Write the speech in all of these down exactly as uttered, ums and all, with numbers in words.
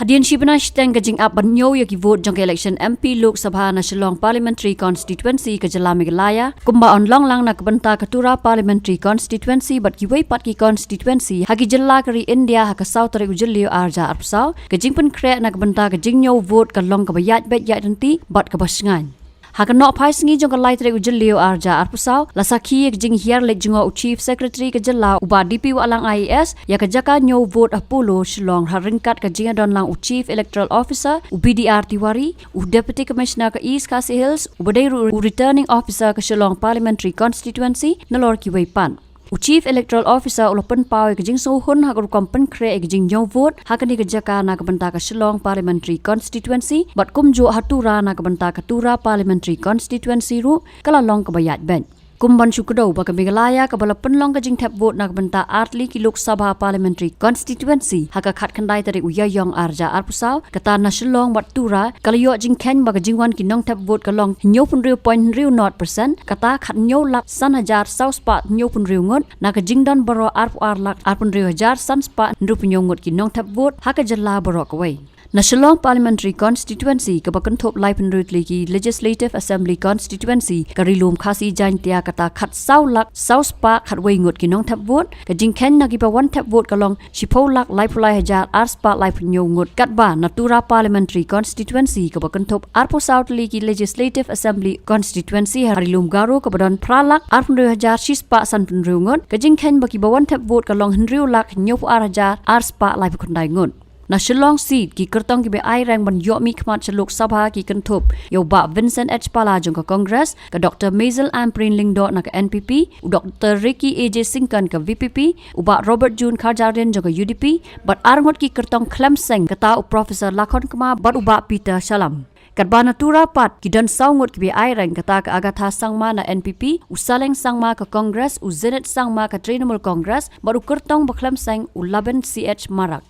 Dien shi bnai shiteng ka jingap ban ñiew ïa ki vote jong ka election M P Lok Sabha na Shillong Parliamentary Constituency ka jylla Meghalaya, kumba yn long lang na ka bynta ka Tura Parliamentary Constituency bad kiwei pat ki constituency ha ki jylla ka ri India ha ka saw tarik u Jylliew arhajar arphew saw, ka jingpynkhreh na ka bynta ka jingñiew vote ka long kaba ïaid beit ïaid ryntih bad kaba shngaiñ. Ha ka nohphai sngi jong ka lai tarik u Jylliew arhajar arphew saw, la sakhi ïa ka jinghiar leit jngoh u Chief Secretary ka jylla u Bah D P Wahlang I A S ïa ka jaka ñiew vote ha Polo, Shillong, ha ryngkat ka jingïadon lang u Chief Electoral Officer u B D R Tiwari, u Deputy Commissioner ka East Khasi Hills, uba dei ruh u Returning Officer ka Shillong Parliamentary Constituency, nalor kiwei pat. U Chief Electoral Officer u la pynpaw ïa ka jingsngewhun ha ka rukom pynkhreh ïa ka jingñiew vote ha kane ka jaka na ka bynta ka Shillong Parliamentary Constituency bad kumjuh ha Tura na ka bynta ka Tura Parliamentary Constituency ruh ka la long kaba ïaid beit. Kum ban shu kdew ba ka Meghalaya kaba la pynlong ka jingthep vote na ka bynta artylli ki Lok Sabha Parliamentary Constituency ha ka khatkhyndai tarik u Ïaïong arhajar arphew saw, kata na Shillong bad Tura ka la ïoh jingkheiñ ba ka jingwan ki nongthep vote ka long hynñiewphew hynriew point hynriew nought percent, kata khathynñiew lak san hajar saw spah hynñiewphew hynriew ngut, na ka jingdon baroh arphew ar lak arphew hynriew hajar san spah hynriewphew hynñiew ngut ki nongthep vote ha ka jylla baroh kawei. Na Shillong Parliamentary Constituency kaba kynthup laiphew hynriew tylli ki Legislative Assembly Constituency ka Ri Lum Khasi Jaiñtia, kata khatsaw lak saw spah khatwei ngut ki nongthep vote, ka jingkheiñ na kiba wan thep vote ka long shiphew lak laiphew lai hajar ar spah laiphew hynñiew ngut, katba na Tura Parliamentary Constituency kaba kynthup arphew saw tylli ki Legislative Assembly Constituency ha Ri Lum Garo kaba don phra lak arphew hynriew hajar shi spah sanphew hynriew ngut, ka jingkheiñ ba kiba wan thep vote ka long hynriew lak hynñiewphew ar hajar ar spah laiphew khyndai ngut. Na Shillong seat, ki kyrtong kiba ïaireng ban ïoh mihkhmat sha Lok Sabha ki kynthup ïa u Bah Vincent H Pala jong ka Congress, ka Doctor Maisel Ampareen Lyngdoh na ka N P P, u Doctor Ricky A J Syngkon ka V P P, u Bah Robert June Kharjahrin jong ka U D P, bad ar ngut ki kyrtong khlem seng, kata u Professor Lakhon Kma bad u Bah Peter Shallam. Katba na Tura pat ki don saw ngut kiba ïaireng, kata ka Agatha Sangma na N P P, u Saleng Sangma ka Congress, u Zenith Sangma ka Trinamool Congress, bad u kyrtong ba khlem seng u Laben C H Marak.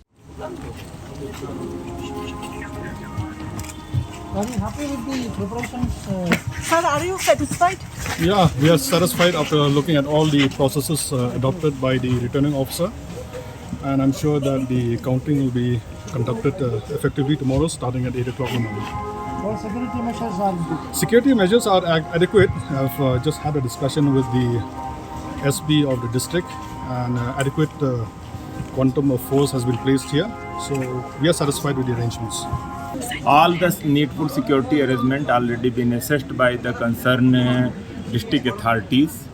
Are you happy with the preparations? Uh, Sir, are you satisfied? Yeah, we are satisfied after looking at all the processes uh, adopted by the returning officer, and I'm sure that the counting will be conducted uh, effectively tomorrow, starting at eight o'clock in the morning. All security measures are in place. Security measures are ad- adequate. I've uh, just had a discussion with the S P of the district, and uh, adequate uh, quantum of force has been placed here. So we are satisfied with the arrangements. All the needful security arrangement already been assessed by the concerned uh, district authorities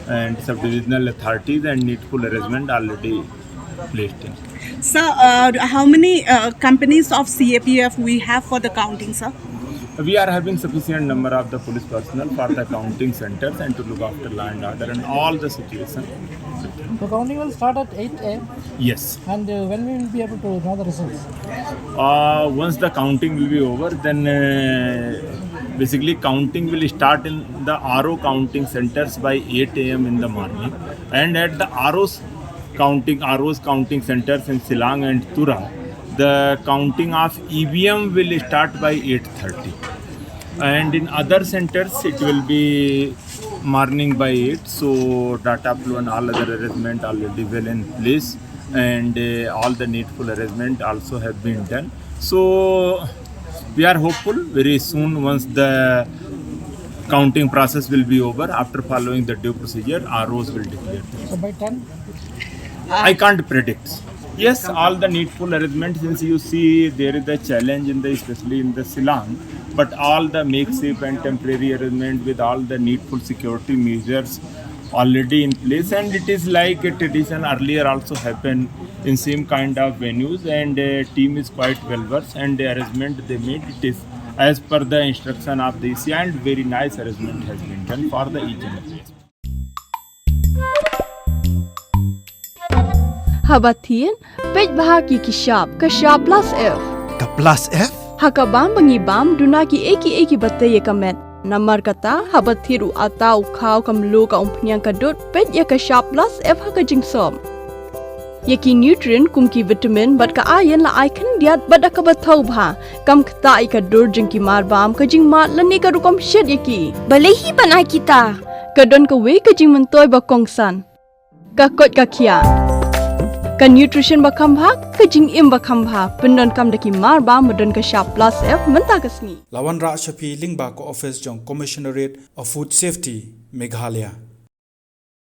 and sub-divisional authorities, and needful arrangement already placed in. Sir, uh, how many uh, companies of C A P F we have for the counting, sir? We are having sufficient number of the police personnel for the counting centers and to look after law and order and all the situations. The counting will start at eight a.m. Yes. And uh, when we will be able to know the results? Uh, once the counting will be over, then uh, basically counting will start in the R O counting centers by eight a.m. in the morning, and at the R O's counting, R O's counting centers in Shillong and Tura, the counting of E V M will start by eight thirty, and in other centers it will be morning by eight. So data flow and all other arrangement already well in place, and uh, all the needful arrangement also have been done. So we are hopeful very soon, once the counting process will be over, after following the due procedure, R Os will declare. So by ten? I can't predict. Yes, all the needful arrangements, since you see there is a challenge in the, especially in the Shillong, but all the makeshift and temporary arrangement with all the needful security measures already in place, and it is like a tradition earlier also happened in same kind of venues, and uh, team is quite well versed, and the arrangement they made, it is as per the instruction of the E C, and very nice arrangement has been done for the each and every. Haba thied, peit bha ki ki shap, ka shap plus F. Ka plus F? Ha ka bam ba ngi bam, duna ki ei ki ei kiba tei ïa ka met. Namar kata, haba thied u atta, u khaw, ka mluh, ka umphniang, ka dud, peit ïa ka shap plus F ha ka jingsop. Ïa ki nutrient kum ki vitamin bad ka iron la ai khyndiat bad da kaba thaw bha. Kam ktah ïa ka dur jong ki mar bam, ka jingmad lane ka rukom shet ïa ki. Balei hi ban ai kita? Ka don kawei ka jingmyntoi ba kongsan. Ka koit ka khiah. Ka nutrition ba kham bha, ka jingim ba kham bha, pyndonkam da ki mar ba, ba don ka shap plus F mynta ka sngi. La wanrah sha phi lyngba ka office jong Commissionerate of Food Safety, Meghalaya.